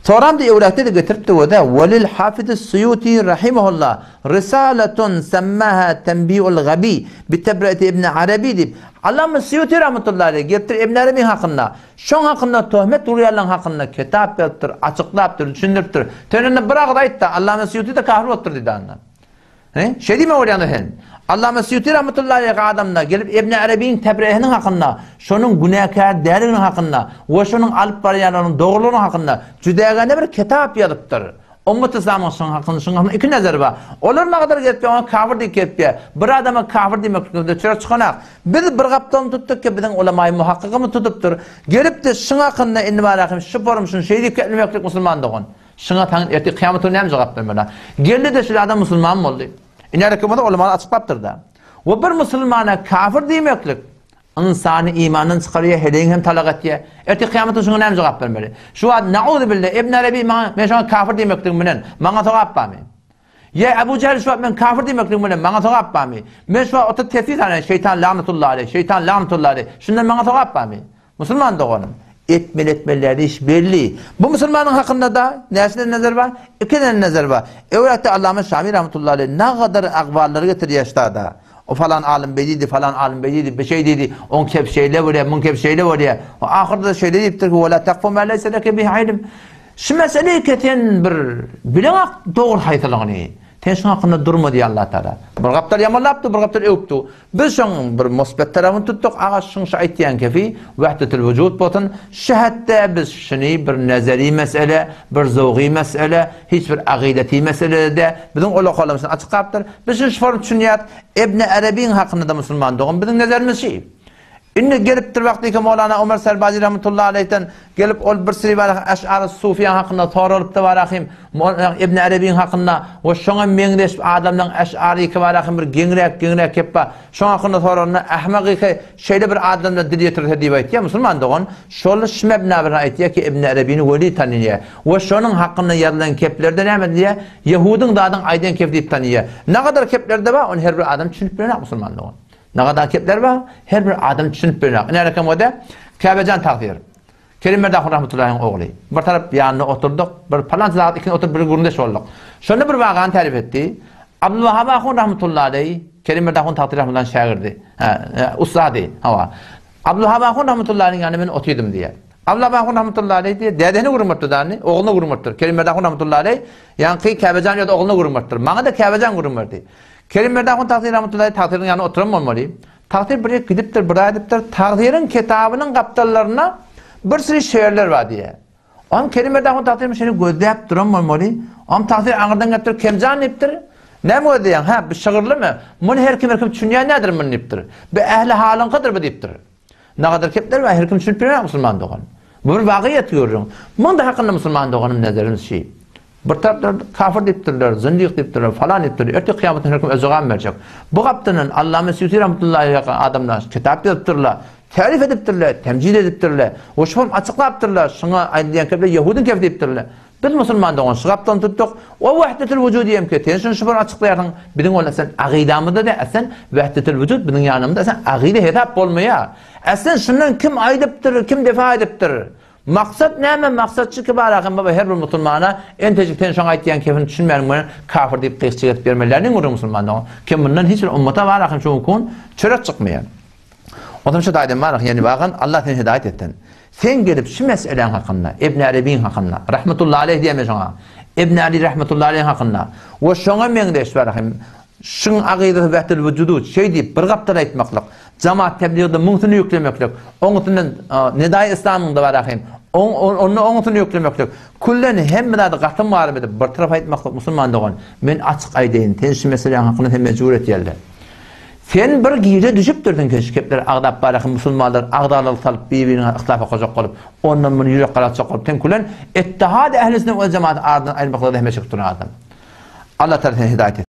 Soramdy öwräkde-de getiripdi we-de, Welil Hafiz Suýuti rahimehullah risaletun semmaha Tenbiul Gabi bi tebreeti Ibn Arabi diýip, Allama Suýuti rahmetullahi aleýh gelipdir Ibn Arabiň hakynda, şoň hakynda töhmet urýanlaryň hakynda kitap ýazypdyr, açyklapdyr, düşündiripdir. Sen onda bir agyz aýt-da, Allama Suýuti-de kafir bolupdyr diýdi anda. He? Şeý diýme bolýanda sen. Allama Sýuti rahmetullahi aleýhi adamda gelip Ibn Arabyň tebreehiniň hakynda, şonuň günäkär däldiginiň hakynda we şonuň alyp barýanlarynyň dogrulygynyň hakynda jüdägäne bir kitap ýazypdyr. Ummat yslamyň şuň hakynda şuň hakynda iki nazary bar. Olar nagadar gelip oňa kafir diýip gelipýär. Bir adama kafir diýmeklikde çörek çykanak. Biz bir gapdalyny tutduk ki biziň ulamaýy muhakkygymyz tutupdyr. Gelipdi şuň hakynda indi barahym şu forum şuny şeý diýip gelmeklik musulman dogan. Şuňa saňa ertir kyýamat güni näme jogap bermeli? Geldi-de şul adam musulman boldy. Ine bolsa ulamalar açyklapdyr-da. We bir musulmana kafir diýmeklik ynsany imandan çykarýar, heleýiňi hem talak etýär. Ertir kyýamat güni şuňa näme jogap bermeli? Şu wagt nauzubilla Ibn Arabi maňa men şoňa kafir diýmekligim bilen maňa sogap barmy? Ýa Ebu Jähl şu wagt men kafir diýmekligim bilen maňa sogap barmy? Men şu wagt oturyp tesbih sanayyn, şeýtan lagnatullahi aleýh, şeýtan lagnatullahi aleýh. Şundan maňa sogap barmy? Musulman doganym, etmeli etmeli iş belli. Bu musulmanyň hakynda-da näçe nezer bar? Iki däne nezer bar. Öwretde Allama Şami rahmetullahi aleyh nagadar agwallary getirýär ştada. O falan alym beý diýdi, falan alym beý diýdi, beşeý diýdi, oň kep şeýle bolýar, muň kep şeýle bolýar. O ahyrda şeýle diýipdir ki, "Wala takfu ma leysa leke bihi ilm." Şu mesele ki sen bir bileňok dogry haýsylygyny. Sen şuň hakynda durma diýýär Allah Taala. Bir gapdal ýamanlapdy, bir gapdal öwüpdi. Biz şoň bir musbet tarapyny tutduk, aga şuň şu aýtýan kefi wahdetul wujud bolsun, şu hetde biz şuny bir nezeri mesele, bir zowgy mesele, hiç bir agydeti meselede biziň ulakalymyz şuny açyk gapdyr. Biz şuny şu form düşünýäris. Ibn Arabiň hakynda-da musulman dogan biziň nezerimiz şi. Indi gelipdir wagtyky Mowlana Omar Serbazi rahmetullahi aleýhden gelip ol bir siri bar Eş'ar Sufiýa hakynda soralypdy barahym Ibn Arabiň hakynda we şoňa meňzeş adamlaryň Eş'aryky barahym bir geňräk geňräk gep bar. Şoň hakynda soranda ahmagyky şeýle bir adamlar dil ýetirse diýip aýtýar musulman dogan şol şu mebna bilen aýtýar ki Ibn Arabini weli tanýar we şonuň hakynda ýazylan keplerde näme diýýär ýehudyň zadyň aýdan kepi diýip tanýar. Nagadar keplerde bar ony her bir adam düşünip bilenok musulman dogan. Nagadar kepler bar, her bir adam düşünip bilenok. Ine rekam ode, Käbejan tagsyr. Kerim Merdi ahun rahmetullahyň ogly. Bir tarap ýanynda oturdyk, bir palança sagat ikimiz oturyp bir gürrüňdeş bolduk. Şonda bir wakany tarif etdi. Abdulwahab ahun rahmetullahi aleý, Kerim Merdi ahun tagsyr rahmetullahyň şägirdi. Hä, ussady, hawa. Abdulwahab ahun rahmetullahi aleýiň ýanynda men oturdym diýýär. Abdulwahab ahun rahmetullahi aleý diýýär, dädesine gürrüň beripdir dany, ogluna gürrüň beripdir. Kerim Merdi ahun rahmetullahi aleý, ýaňky Käbejan öz ogluna gürrüň beripdir. Maňa-da Käbejan gürrüň berdi. Kerim Merdi ahun Tagsyr rahmetullahi Tagsyryň ýanynda oturan bolmaly. Tagsyr bir ýere gidipdir, bir aýdypdyr, Tagsyryň kitabynyň gapdallarynda bir süri şeýerler bar diýýär. Oňam Kerim Merdi ahun Tagsyr şeýle gözläp duran bolmaly. Oňam Tagsyr aňyrdan gelipdir, Kemjan diýipdir. Näme gözleýäň? Hä, bu şygyrlymy? Muny her kim her kim düşünýän nädir muny diýipdir. Bu ähli halyňkydyr bu diýipdir. Nagadar kepler bar, her kim düşünip bilmeýär musulman dogan. Bu bir wagyýet görüň. Munda hakynda musulman doganym nezerimiz şi. Bir tarapdan kafir diýipdirler, zyndyk diýipdirler, falan diýipdirler. Ertir kyýamatda her kim öz jogabyn berjek. Bu gapdandan Allame Süýsi rahmetullahi aleýhi adamlar kitap ýazypdyrlar, tarif edipdirler, temjid edipdirler. We şuny açyklapdyrlar, şuňa aýdylýan kepler ýehudyň kefi diýipdirler. Biz musulman dogan şu gapdan tutduk. O wahdetul wujud diýem ki, sen şuny şu bir açyklaýarsyň. Biziň ol esen agydamyzda da esen wahdetul wujud biziň ýanymyzda esen agyda hesap bolmaýar. Esen şundan kim aýdypdyr, kim defa edipdir? Maksat näme? Maksat şu ki barahym baba her bir musulmana entejik sen şoň aýtýan kefini düşünmäniň bilen kafir diýip gyýçyk edip bermeliler gürrüň musulman dogan. Kim mundan hiç bir ummata barahym şu kun çörek çykmaýar. Ondan şu daýdan barah ýani bagan Allah seni hidaýat etsin. Sen gelip şu meseläň hakynda Ibn Arabiň hakynda rahmetullahi aleyh diýme şoňa. Ibn Ali rahmetullahi aleyh hakynda we şoňa meňzeş barahym Şuň agydasy wähdel wujudu şeý diýip bir gapdal aýtmaklyk, jamaat tebligde muňsuny ýüklemeklik, oň üstünden Nedaýy Yslamyňda bar ahym, oň onda oňusyny ýüklemeklik, küllen hemme zady gatym garym edip bir tarapa aýtmaklyk musulman dogan, men açyk aýdaýyn, sen şu meseläň hakynda sen mejbur etýärler. Sen bir gije düşüpdirsiň ki şu kepleri agzap bar ahym musulmanlar agzalyk salyp bir-birine yhtilaf okajak bolup, ondan muny ýürek galatjak bolup sen külen Ittihad-y Ähli Sünnet we Jemaat aradan aýyrmaklyga zähmet çekip duran adam. Allah Taala seni hidaýat etsin.